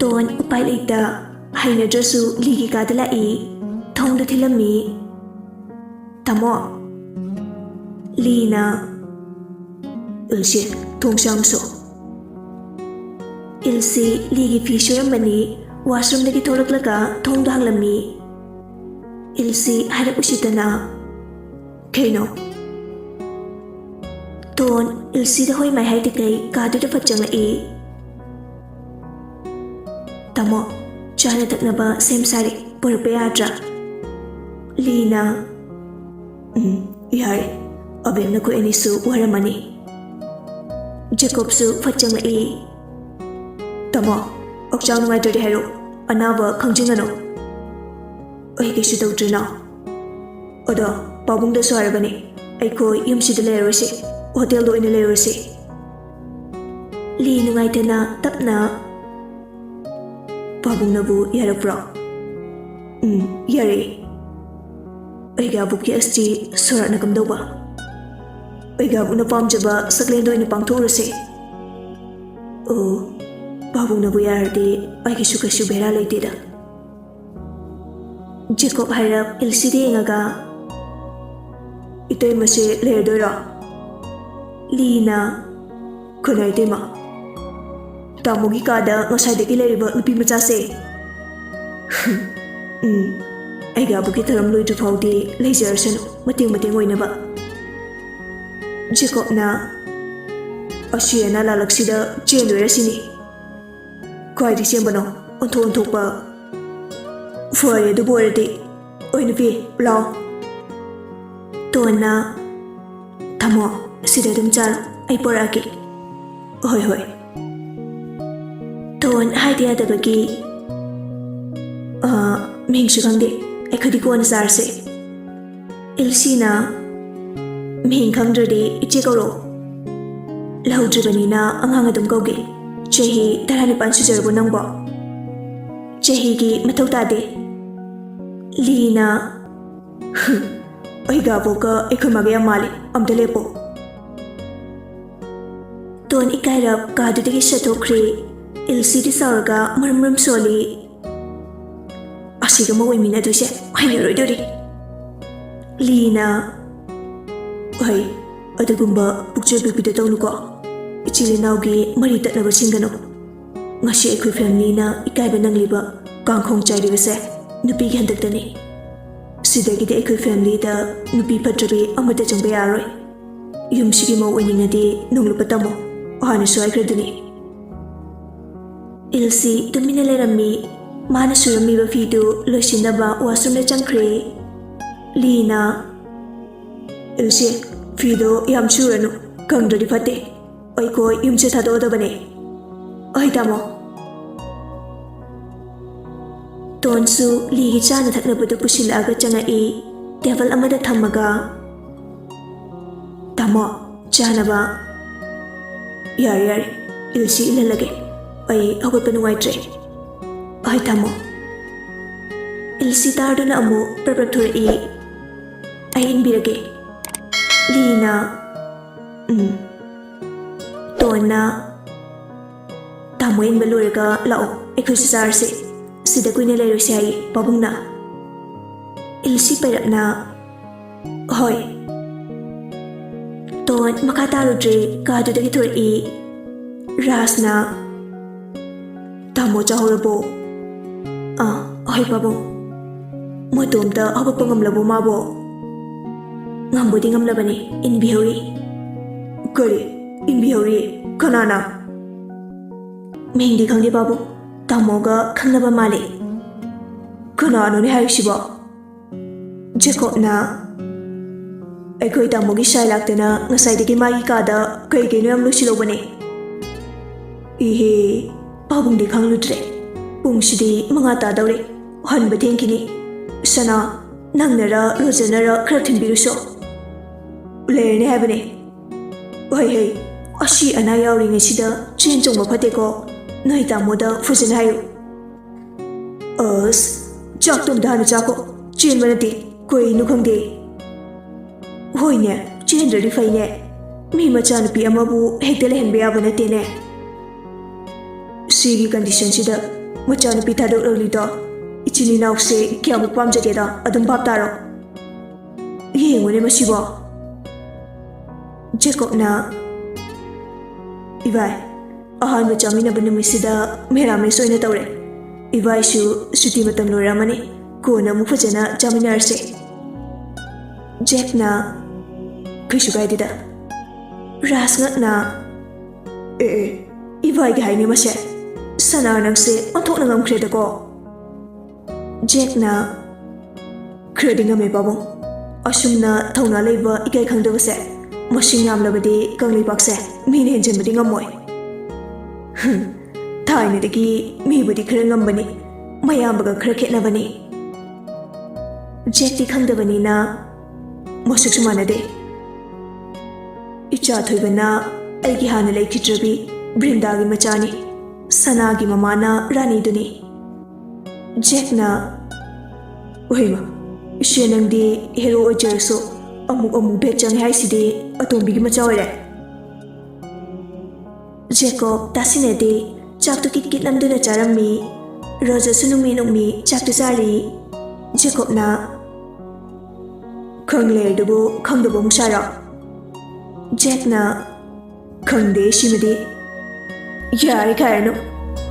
ꯇꯣꯟ ꯎꯄꯥꯏ ꯂꯩꯇ ꯍꯩꯅꯗ꯭ꯔꯁꯨ ꯂꯤꯒꯤ ꯀꯥꯗ ꯂꯥꯛꯏ꯫ ꯊꯣꯡꯗꯨ ꯊꯤꯜꯂꯝꯃꯤ꯫ "ꯇꯥꯃꯣ!" ꯂꯤꯅ, "ꯏꯜꯁꯤ, ꯊꯣꯡ ꯁꯥꯡꯁꯣ꯫" ꯏꯜꯁꯤ ꯂꯤꯒꯤ ꯐꯤ ꯁꯨꯔꯝꯕꯅꯤ꯫ ꯋꯥꯁꯔꯨꯝꯗꯒꯤ ꯊꯣꯛꯂꯛꯂꯒ ꯊꯣꯡꯗꯣ ꯍꯥꯡꯂꯝꯃꯤ꯫ ꯏꯜꯁꯤ ꯍꯥꯏꯔꯞ ꯎꯁꯤꯠꯇꯅ, "ꯀꯩꯅꯣ?" ꯇꯣꯟ ꯏꯜꯁꯤꯗ ꯍꯣꯏ ꯃꯥꯏ ꯍꯥꯏꯗꯈꯩ ꯀꯥꯗꯨꯗ ꯐꯠ ꯆꯪꯂꯛꯏ꯫ "ꯇꯥꯃꯣ, ꯆꯥꯅ ꯊꯛꯅꯕ ꯁꯦꯝ ꯁꯥꯔꯤ, ꯄꯨꯔꯛꯄ ꯌꯥꯗ꯭ꯔꯥ?" ꯂꯤꯅ, "ꯎꯝ, ꯌꯥꯔꯦ꯫ ꯑꯕꯦꯝ, ꯅꯈꯣꯏ ꯑꯅꯤꯁꯨ ꯋꯥꯔꯝꯃꯅꯤ꯫" ꯖꯦꯀꯣꯕꯁꯨ ꯐꯠ ꯆꯪꯂꯛꯏ꯫ "ꯇꯥꯃꯣ, ꯍꯛꯆꯥꯡ ꯅꯨꯡꯉꯥꯏꯇ꯭ꯔꯗꯤ ꯍꯥꯏꯔꯛꯎ, ꯑꯅꯥꯕ ꯈꯪꯖꯤꯟꯒꯅꯨ꯫ ꯑꯩ ꯀꯩꯁꯨ ꯇꯧꯗ꯭ꯔꯦꯅ꯫ ꯑꯗꯣ ꯄꯥꯕꯨꯡꯗꯁꯨ ꯍꯥꯏꯔꯕꯅꯤ, ꯑꯩꯈꯣꯏ ꯌꯨꯝꯁꯤꯗ ꯂꯩꯔꯔꯣꯏꯁꯤ, ꯍꯣꯇꯦꯜꯗ ꯑꯣꯏꯅ ꯂꯩꯔꯨꯔꯁꯤ꯫" ꯂꯤ ꯅꯨꯡꯉꯥꯏꯇꯅ ꯇꯞꯅ, "ꯄꯥꯕꯨꯡꯅꯕꯨ ꯌꯥꯔꯛꯄ꯭ꯔꯣ?" "ꯎꯝ, ꯌꯥꯔꯛꯏ꯫" "ꯑꯩꯒꯤ ꯑꯕꯣꯛꯀꯤ ꯑꯁꯇꯤ ꯁꯣꯔꯥꯠꯅ ꯀꯝꯗꯧꯕ?" "ꯑꯩꯒꯤ ꯑꯕꯣꯛꯅ ꯄꯥꯝꯖꯕ ꯁꯛꯂꯦꯟꯗ ꯑꯣꯏꯅ ꯄꯥꯡꯊꯣꯛꯎꯔꯁꯦ꯫" "ꯑꯣ, ꯄꯥꯕꯨꯡꯅꯕꯨ ꯌꯥꯔꯗꯤ ꯑꯩꯒꯤꯁꯨ ꯀꯩꯁꯨ ꯕꯦꯔꯥ ꯂꯩꯇꯦꯗ꯫" ꯖꯦꯀꯣꯕ ꯍꯥꯏꯔꯞ ꯏꯜꯁꯤꯗ ꯌꯦꯡꯉꯒ, "ꯏꯇꯩꯃꯁꯦ ꯂꯩꯔꯗꯣꯏꯔꯣ?" ꯂꯤꯅ, "ꯀꯅꯥ ꯏꯇꯩꯃ?" "ꯇꯥꯃꯣꯒꯤ ꯀꯥꯗ ꯉꯁꯥꯏꯗꯒꯤ ꯂꯩꯔꯤꯕ ꯅꯨꯄꯤ ꯃꯆꯥꯁꯦ?" "ꯎꯝ, ꯑꯩꯒꯤ ꯑꯕꯣꯛꯀꯤ ꯊꯧꯔꯝ ꯂꯣꯏꯗ꯭ꯔꯤ ꯐꯥꯎꯗꯤ ꯂꯩꯖꯔꯁꯅꯨ, ꯃꯇꯦꯡ ꯃꯇꯦꯡ ꯑꯣꯏꯅꯕ꯫" ꯖꯦꯀꯣꯕꯅ, "ꯑꯁꯤ ꯑꯅꯥ ꯂꯥꯂꯛꯁꯤꯗ ꯆꯦꯟꯗꯣꯏꯔ ꯁꯤꯅꯤ꯫ ꯀꯥꯏꯗ ꯆꯦꯟꯕꯅꯣ? ꯑꯣꯟꯊꯣꯛ ꯑꯣꯟꯊꯣꯛꯄ꯫ ꯐꯔꯦ, ꯑꯗꯨꯕꯨ ꯑꯣꯏꯔꯗꯤ꯫ ꯑꯣꯏ ꯅꯨꯄꯤ, ꯂꯥꯎ꯫" ꯇꯣꯟꯅ, "ꯊꯝꯃꯣ, ꯁꯤꯗ ꯑꯗꯨꯝ ꯆꯥꯔꯣ, ꯑꯩ ꯄꯣꯔꯛꯑꯒꯦ꯫" "ꯍꯣꯏ, ꯍꯣꯏ꯫" ꯇꯣꯟ ꯍꯥꯏꯗ ꯌꯥꯗꯕꯒꯤ, "ꯑ, ꯃꯤꯡꯁꯨ ꯈꯪꯗꯦ, ꯑꯩꯈꯣꯏꯗꯤ ꯀꯣꯟꯅ ꯆꯥꯔꯁꯦ꯫" ꯏꯜꯁꯤꯅ, "ꯃꯤꯡ ꯈꯪꯗ꯭ꯔꯗꯤ ꯏꯆꯦ ꯀꯧꯔꯣ꯫ ꯂꯧꯗ꯭ꯔꯤꯕꯅꯤꯅ ꯑꯉꯥꯡ ꯑꯗꯨꯝ ꯀꯧꯒꯦ꯫ ꯆꯍꯤ ꯇꯔꯥꯅꯤꯄꯥꯟ ꯁꯨꯖꯔꯕꯣ ꯅꯪꯕꯣ? ꯆꯍꯤꯒꯤ ꯃꯊꯧ ꯇꯥꯗꯦ꯫" ꯂꯤꯅ, "ꯑꯩꯒ ꯑꯕꯣꯛꯀ ꯑꯩꯈꯣꯏ ꯃꯥꯒ ꯌꯥꯝ ꯃꯥꯜꯂꯦ꯫ ꯑꯝꯇ ꯂꯦꯞꯄꯣ꯫" ꯇꯣꯟ ꯏꯀꯥꯏꯔꯞ ꯀꯥꯗꯨꯗꯒꯤ ꯆꯠꯊꯣꯛꯈ꯭ꯔꯦ꯫ ꯏꯜꯁꯤꯗꯤ ꯁꯥꯎꯔꯒ ꯃꯔꯨꯝ ꯃꯔꯨꯝ ꯁꯣꯜꯂꯤ꯫ "ꯑꯁꯤꯒ ꯑꯃ ꯑꯣꯏꯃꯤꯟꯅꯗꯣꯏꯁꯦ ꯍꯩꯅꯔꯣꯏꯗꯣꯔꯤ꯫" ꯂꯤꯅ, ꯍꯩ, ꯑꯗꯨꯒꯨꯝꯕ ꯄꯨꯛꯆꯦꯜ ꯄꯤꯛꯄꯤꯗ ꯇꯧꯅꯨꯀꯣ꯫ ꯏꯆꯤꯜ ꯏꯅꯥꯎꯒꯤ ꯃꯔꯤ ꯇꯠꯅꯕ ꯁꯤꯟꯒꯅꯨ꯫ ꯉꯁꯤ ꯑꯩꯈꯣꯏ ꯐꯦꯃꯤꯂꯤꯅ ꯏꯀꯥꯏꯕ ꯅꯪꯂꯤꯕ, ꯀꯥꯡꯈꯣꯡ ꯆꯥꯏꯔꯤꯕꯁꯦ ꯅꯨꯄꯤꯒꯤ ꯍꯟꯗꯛꯇꯅꯤ꯫ ꯁꯤꯗꯒꯤꯗꯤ ꯑꯩꯈꯣꯏ ꯐꯦꯃꯤꯂꯤꯗ ꯅꯨꯄꯤ ꯐꯠꯇ꯭ꯔꯕꯤ ꯑꯃꯠꯇ ꯆꯪꯕ ꯌꯥꯔꯔꯣꯏ꯫ ꯌꯨꯝꯁꯤꯒꯤ ꯃꯧ ꯑꯣꯏꯅꯤꯡꯉꯗꯤ ꯅꯣꯡꯂꯨꯄ ꯇꯝꯃꯣ, ꯍꯥꯟꯅꯁꯨ ꯍꯥꯏꯈ꯭ꯔꯗꯨꯅꯤ꯫ ꯏꯜꯁꯤ ꯇꯨꯃꯤꯟꯅ ꯂꯩꯔꯝꯃꯤ꯫ ꯃꯥꯅ ꯁꯨꯔꯝꯃꯤꯕ ꯐꯤꯗꯨ ꯂꯣꯏꯁꯤꯟꯅꯕ ꯋꯥꯁꯔꯨꯝꯗ ꯆꯪꯈ꯭ꯔꯦ꯫ ꯂꯤꯅ, "ꯏꯜꯁꯤ, ꯐꯤꯗꯣ ꯌꯥꯝ ꯁꯨꯔꯅꯨ, ꯀꯪꯗ꯭ꯔꯗꯤ ꯐꯠꯇꯦ꯫ ꯑꯩꯈꯣꯏ ꯌꯨꯝꯁꯦ ꯊꯥꯗꯣꯛꯑꯗꯕꯅꯦ꯫ ꯑꯩ ꯇꯥꯃꯣ꯫" ꯇꯣꯟꯁꯨ ꯂꯤꯒꯤ ꯆꯥꯅ ꯊꯛꯅꯕꯗꯨ ꯄꯨꯁꯤꯜꯂꯛꯑꯒ ꯆꯪꯉꯛꯏ꯫ ꯇꯦꯕꯜ ꯑꯃꯗ ꯊꯝꯃꯒ, "ꯇꯥꯃꯣ, ꯆꯥꯅꯕ꯫" "ꯌꯥꯔꯦ, ꯌꯥꯔꯦ, ꯏꯜꯁꯤ ꯏꯜꯍꯜꯂꯒꯦ꯫ ꯑꯩ ꯍꯧꯒꯠꯄ ꯅꯨꯡꯉꯥꯏꯇ꯭ꯔꯦ꯫ ꯑꯩ ꯇꯥꯃꯣ꯫" ꯏꯜꯁꯤ ꯇꯥꯔꯗꯨꯅ ꯑꯃꯨꯛ ꯄ꯭ꯔꯞ ꯄ꯭ꯔꯞ ꯊꯣꯔꯛꯏ꯫ "ꯑꯩ ꯏꯟꯕꯤꯔꯒꯦ꯫" ꯂꯤꯅ, "ꯎꯝ꯫" ꯇꯣꯟꯅ, "ꯇꯥꯃꯣ ꯏꯟꯕ ꯂꯣꯏꯔꯒ ꯂꯥꯛꯑꯣ, ꯑꯩꯈꯣꯏꯁꯨ ꯆꯥꯔꯁꯦ꯫ ꯁꯤꯗ ꯀꯨꯏꯅ ꯂꯩꯔꯣꯏꯁꯦ ꯍꯥꯏꯌꯦ ꯄꯥꯕꯨꯡꯅ꯫" ꯏꯜꯁꯤ ꯄꯩꯔꯞꯅ, "ꯍꯣꯏ꯫" ꯇꯣꯟ ꯃꯈꯥ ꯇꯥꯔꯨꯗ꯭ꯔꯦ, ꯀꯥꯗꯨꯗꯒꯤ ꯊꯣꯔꯛꯏ꯫ ꯔꯥꯖꯅ, "ꯇꯥꯃꯣ ꯆꯥꯍꯧꯔꯕꯣ?" "ꯑꯥ, ꯍꯣꯏ ꯄꯥꯕꯨꯡ꯫" "ꯃꯇꯣꯝꯇ ꯍꯧꯒꯠꯄ ꯉꯝꯂꯕꯣ ꯃꯥꯕꯣ?" "ꯉꯝꯕꯨꯗꯤ ꯉꯝꯂꯕꯅꯤ, ꯏꯟꯕꯤꯍꯧꯔꯤ꯫" "ꯀꯔꯤ? ꯏꯟꯕꯤꯍꯧꯔꯤ? ꯀꯅꯥꯅ?" "ꯃꯤꯡꯗꯤ ꯈꯪꯗꯦ ꯄꯥꯕꯨꯡ, ꯇꯥꯃꯣꯒ ꯈꯪꯅꯕ ꯃꯥꯜꯂꯤ꯫" "ꯀꯅꯥꯅꯣꯅꯦ ꯍꯥꯏꯔꯤꯁꯤꯕꯣ?" ꯖꯦꯀꯣꯕꯅ, "ꯑꯩꯈꯣꯏ ꯇꯥꯃꯣꯒꯤ ꯁꯥꯏ ꯂꯥꯛꯇꯅ ꯉꯁꯥꯏꯗꯒꯤ ꯃꯥꯒꯤ ꯀꯥꯗ ꯀꯩ ꯀꯩꯅꯣ ꯌꯥꯝ ꯂꯣꯏꯁꯤꯜꯍꯧꯕꯅꯦ꯫" "ꯏꯍꯦ, ꯄꯥꯕꯨꯡꯗꯤ ꯈꯪꯂꯨꯗ꯭ꯔꯦ꯫ ꯄꯨꯡꯁꯤꯗꯤ ꯃꯉꯥ ꯇꯥꯗꯧꯔꯦ, ꯍꯟꯕ ꯊꯦꯡꯈꯤꯅꯤ꯫ ꯁꯅꯥ, ꯅꯪꯅꯔ ꯔꯣꯖꯔꯅꯔ ꯈꯔ ꯊꯤꯟꯕꯤꯔꯨꯁꯣ꯫" "ꯂꯩꯔꯅꯤ ꯍꯥꯏꯕꯅꯦ꯫" "ꯍꯩ ꯍꯩ, ꯑꯁꯤ ꯑꯅꯥ ꯌꯥꯎꯔꯤꯉꯩꯁꯤꯗ ꯆꯦꯟ ꯆꯣꯡꯕ ꯐꯠꯇꯦꯀꯣ꯫ ꯅꯣꯏ ꯇꯥꯃꯣꯗ ꯐꯖꯅ ꯍꯥꯏꯌꯨ꯫" "ꯑꯁ, ꯆꯥꯛꯇꯣ ꯑꯝꯇ ꯍꯥꯟꯅ ꯆꯥꯈꯣ꯫ ꯆꯦꯟꯕ ꯅꯠꯇꯦ, ꯀꯩꯅꯣ ꯈꯪꯗꯦ꯫" "ꯍꯣꯏꯅꯦ, ꯆꯦꯟꯗ꯭ꯔꯗꯤ ꯐꯩꯅꯦ꯫ ꯃꯤ ꯃꯆꯥꯅꯨꯄꯤ ꯑꯃꯕꯨ ꯍꯦꯛꯇ ꯂꯩꯍꯟꯕ ꯌꯥꯕ ꯅꯠꯇꯦꯅꯦ꯫" "ꯁꯤꯒꯤ ꯀꯟꯗꯤꯁꯟꯁꯤꯗ ꯃꯆꯥꯅꯨꯄꯤ ꯊꯥꯗꯣꯛꯂꯛꯂꯤꯗꯣ ꯏꯆꯤꯟ ꯏꯅꯥꯎꯁꯦ ꯀꯌꯥꯃꯨꯛ ꯄꯥꯝꯖꯒꯦꯗꯣ ꯑꯗꯨꯝ ꯚꯥꯞ ꯇꯥꯔꯣ꯫ ꯌꯦꯡꯉꯨꯅꯦ ꯃꯁꯤꯕꯣ꯫ ꯖꯦꯀꯣꯕꯅ, "ꯏꯚꯥꯏ, ꯑꯍꯥꯟꯕ ꯆꯥꯃꯤꯟꯅꯕ ꯅꯨꯃꯤꯠꯁꯤꯗ ꯃꯦꯔꯥꯃꯦꯁ ꯑꯣꯏꯅ ꯇꯧꯔꯦ꯫ ꯏꯚꯥꯏꯁꯨ ꯁꯨꯇꯤ ꯃꯇꯝ ꯂꯣꯏꯔꯝꯃꯅꯤ, ꯀꯣꯟꯅ ꯑꯃꯨꯛ ꯐꯖꯅ ꯆꯥꯃꯤꯟꯅꯔꯁꯦ"꯫ ꯖꯦꯛꯅ, "ꯀꯩꯁꯨ ꯀꯥꯏꯗꯦꯗ"꯫ ꯔꯥꯖ ꯉꯛꯅ, "ꯑꯦ ꯑꯦ, ꯏꯚꯥꯏꯒꯤ ꯍꯥꯏꯅꯤ ꯃꯁꯦ? ꯁꯅꯥ, ꯅꯪꯁꯦ ꯑꯣꯟꯊꯣꯛꯅ ꯉꯝꯈ꯭ꯔꯦꯗꯀꯣ"꯫ ꯖꯦꯛꯅ, "ꯈꯔꯗꯤ ꯉꯝꯃꯦ ꯄꯥꯕꯨꯡ꯫ ꯑꯁꯨꯝꯅ ꯊꯧꯅꯥ ꯂꯩꯕ ꯏꯀꯥꯏ ꯈꯪꯗꯕꯁꯦ ꯃꯁꯤꯡ ꯌꯥꯝꯂꯕꯗꯤ ꯀꯪꯂꯩꯄꯥꯛꯁꯦ ꯃꯤꯅ ꯍꯦꯟꯖꯤꯟꯕꯗꯤ ꯉꯝꯃꯣꯏ"꯫ ꯍꯨꯝ, ꯊꯥꯏꯅꯗꯒꯤ ꯃꯤꯕꯨꯗꯤ ꯈꯔ ꯉꯝꯕꯅꯤ, ꯃꯌꯥꯝꯕꯒ ꯈꯔ ꯈꯦꯠꯅꯕꯅꯤ꯫ ꯖꯦꯛꯇꯤ ꯈꯪꯗꯕꯅꯤꯅ ꯃꯁꯛꯁꯨ ꯃꯥꯟꯅꯗꯦ꯫ "ꯏꯆꯥ ꯊꯣꯏꯕꯅ ꯑꯩꯒꯤ ꯍꯥꯟꯅ ꯂꯩꯈꯤꯗ꯭ꯔꯕꯤ ꯕ꯭ꯔꯤꯟꯗꯥꯒꯤ ꯃꯆꯥꯅꯤ, ꯁꯅꯥꯒꯤ ꯃꯃꯥꯅ ꯔꯥꯅꯤꯗꯨꯅꯤ"꯫ ꯖꯦꯛꯅ, "ꯍꯣꯏꯃ, ꯏꯆꯦ ꯅꯪꯗꯤ ꯍꯦꯔꯣ ꯑꯣꯏꯖꯔꯁꯨ ꯑꯃꯨꯛ ꯑꯃꯨꯛ ꯕꯦꯠ ꯆꯪꯉꯦ ꯍꯥꯏꯁꯤꯗꯤ ꯑꯇꯣꯝꯕꯤꯒꯤ ꯃꯆꯥ ꯑꯣꯏꯔꯦ"꯫ ꯖꯦꯀꯣꯕ ꯇꯥꯁꯤꯟꯅꯗꯦ꯫ ꯆꯥꯛꯇꯨ ꯀꯤꯠ ꯀꯤꯠ ꯅꯝꯗꯨꯅ ꯆꯥꯔꯝꯃꯤ꯫ ꯔꯣꯖꯔꯁꯨ ꯅꯨꯡꯃꯤ ꯅꯨꯡꯃꯤ ꯆꯥꯛꯇꯨ ꯆꯥꯔꯤ꯫ ꯖꯦꯀꯣꯕꯅ, "ꯈꯪ ꯂꯩꯔꯗꯨꯕꯨ ꯈꯪꯗꯕ ꯑꯃꯨꯛ ꯁꯥꯔꯣ?" ꯖꯦꯛꯅ, "ꯈꯪꯗꯦ ꯁꯤꯃꯗꯤ"꯫ "ꯌꯥꯔꯦ ꯈꯥꯏꯔꯅꯨ꯫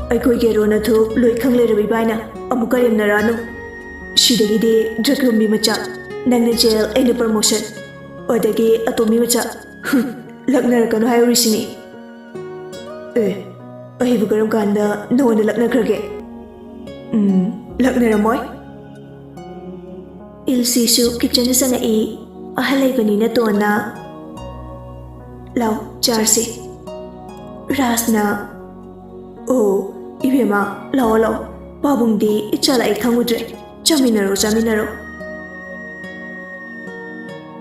ꯑꯩꯈꯣꯏꯒꯤ ꯑꯔꯣꯟ ꯑꯊꯨꯞ ꯂꯣꯏ ꯈꯪ ꯂꯩꯔꯕ ꯏꯕꯥꯏꯅ ꯑꯃꯨꯛ ꯀꯔꯦꯝꯅꯔꯛꯑꯅꯨ꯫ ꯁꯤꯗꯒꯤꯗꯤ ꯗ꯭ꯔꯒ ꯌꯣꯟꯕꯤ ꯃꯆꯥ, ꯅꯪꯅ ꯖꯦꯜ, ꯑꯩꯅ ꯄ꯭ꯔꯃꯣꯁꯟ, ꯑꯗꯒꯤ ꯑꯇꯣꯝꯕꯤ ꯃꯆꯥ, ꯍꯨꯝ, ꯂꯛꯅꯔꯛꯀꯅꯨ ꯍꯥꯏꯍꯧꯔꯤꯁꯤꯅꯤ"꯫ "ꯑꯦ, ꯑꯩꯕꯨ ꯀꯔꯝ ꯀꯥꯟꯗ ꯅꯉꯣꯟꯗ ꯂꯛꯅꯈ꯭ꯔꯒꯦ?" "ꯎꯝ, ꯂꯛꯅꯔꯝꯃꯣꯏ"꯫ ꯏꯜꯁꯤꯁꯨ ꯀꯤꯠꯆꯟꯗ ꯆꯪꯉꯛꯏ꯫ ꯑꯍꯜ ꯂꯩꯕꯅꯤꯅ ꯇꯣꯟꯅ, "ꯂꯥꯎ, ꯆꯥꯔꯁꯤ"꯫ ꯔꯥꯖꯅ, "ꯑꯣ, ꯏꯕꯦꯝꯃ, ꯂꯥꯛꯑꯣ, ꯂꯥꯛꯑꯣ꯫ ꯄꯥꯕꯨꯡꯗꯤ ꯏꯆꯥ ꯂꯥꯛꯑꯦ ꯈꯪꯉꯨꯗ꯭ꯔꯦ꯫ ꯆꯥꯃꯤꯟꯅꯔꯣ, ꯆꯥꯃꯤꯟꯅꯔꯣ"꯫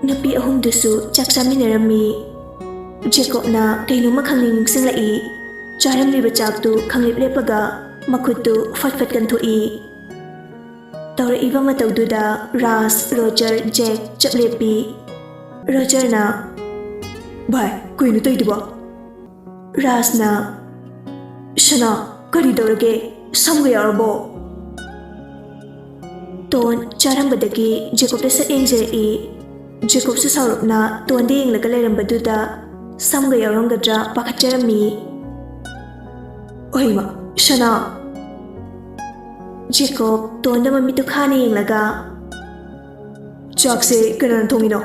ꯅꯨꯄꯤ ꯑꯍꯨꯝꯗꯨꯁꯨ ꯆꯥꯛ ꯆꯥꯃꯤꯟꯅꯔꯝꯃꯤ꯫ ꯖꯦꯀꯣꯕꯅ ꯀꯩꯅꯣꯝꯃ ꯈꯪꯅꯤꯡ ꯅꯤꯡꯁꯤꯡꯂꯛꯏ꯫ ꯆꯥꯔꯝꯂꯤꯕ ꯆꯥꯛꯇꯨ ꯈꯪꯂꯦꯞ ꯂꯦꯞꯄꯒ ꯃꯈꯨꯠꯇꯨ ꯐꯠ ꯐꯠ ꯀꯟꯊꯣꯛꯏ꯫ ꯇꯧꯔꯛꯏꯕ ꯃꯇꯧꯗꯨꯗ ꯔꯥꯖ, ꯔꯣꯖꯔ, ꯖꯦꯛ ꯆꯞ ꯂꯦꯞꯄꯤ꯫ ꯔꯣꯖꯔꯅ, "ꯚꯥꯏ, ꯀꯩꯅꯣ ꯇꯧꯏꯗꯨꯕꯣ?" ꯔꯥꯖꯅ, "ꯁꯅꯥ, ꯀꯔꯤ ꯇꯧꯔꯒꯦ? ꯁꯝꯒ ꯌꯥꯎꯔꯕꯣ?" ꯇꯣꯟ ꯆꯥꯔꯝꯕꯗꯒꯤ ꯖꯦꯀꯣꯕꯇ ꯁꯛ ꯌꯦꯡꯖꯔꯛꯏ꯫ ꯖꯦꯀꯣꯕꯁꯨ ꯁꯥꯎꯔꯞꯅ ꯇꯣꯟꯗ ꯌꯦꯡꯂꯒ ꯂꯩꯔꯝꯕꯗꯨꯗ ꯁꯝꯒ ꯌꯥꯎꯔꯝꯒꯗ꯭ꯔꯥ ꯄꯥꯈꯠꯆꯔꯝꯃꯤ꯫ ꯑꯣꯏꯃ, ꯁꯅꯥ꯫ ꯖꯦꯀꯣꯕ ꯇꯣꯟꯗ ꯃꯃꯤꯠꯇꯨ ꯈꯥꯅ ꯌꯦꯡꯂꯒ, "ꯆꯥꯛꯁꯦ ꯀꯅꯥꯅ ꯊꯣꯡꯉꯤꯅꯣ?"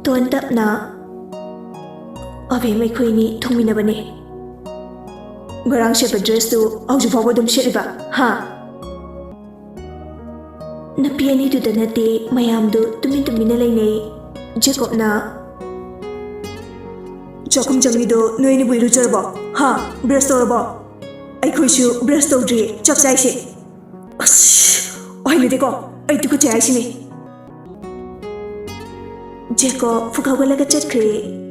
ꯇꯣꯟ ꯇꯞꯅ, "ꯑꯕꯦꯝ, ꯑꯩꯈꯣꯏꯅꯤ ꯊꯣꯡꯃꯤꯟꯅꯕꯅꯦ꯫ ꯉꯔꯥꯡ ꯁꯦꯠꯄ ꯗ꯭ꯔꯦꯁꯇꯨ ꯍꯧꯖꯤꯛ ꯐꯥꯎꯕ ꯑꯗꯨꯝ ꯁꯦꯠꯂꯤꯕ, ꯍꯥ?" ꯅꯨꯄꯤ ꯑꯅꯤꯗꯨꯗ ꯅꯠꯇꯦ, ꯃꯌꯥꯝꯗꯨ ꯇꯨꯃꯤꯟ ꯇꯨꯃꯤꯟꯅ ꯂꯩꯅꯩ꯫ ꯖꯦꯀꯣꯕꯅ, "ꯆꯥꯛꯈꯨꯝ ꯆꯪꯉꯤꯗꯣ ꯅꯣꯏ ꯑꯅꯤꯕꯨ ꯏꯔꯨꯖꯔꯕꯣ? ꯍꯥ? ꯕ꯭ꯔꯁ ꯇꯧꯔꯕꯣ? ꯑꯩꯈꯣꯏꯁꯨ ꯕ꯭ꯔꯁ ꯇꯧꯗ꯭ꯔꯤ, ꯆꯥꯛ ꯆꯥꯏꯁꯦ꯫ ꯑꯁ, ꯍꯩꯅꯗꯦꯀꯣ, ꯑꯩ ꯇꯨꯀꯠꯆꯩ ꯍꯥꯏꯁꯤꯅꯦ꯫" ꯖꯦꯀꯣꯕ ꯐꯨꯛ ꯍꯧꯒꯠꯂꯒ ꯆꯠꯈ꯭ꯔꯦ꯫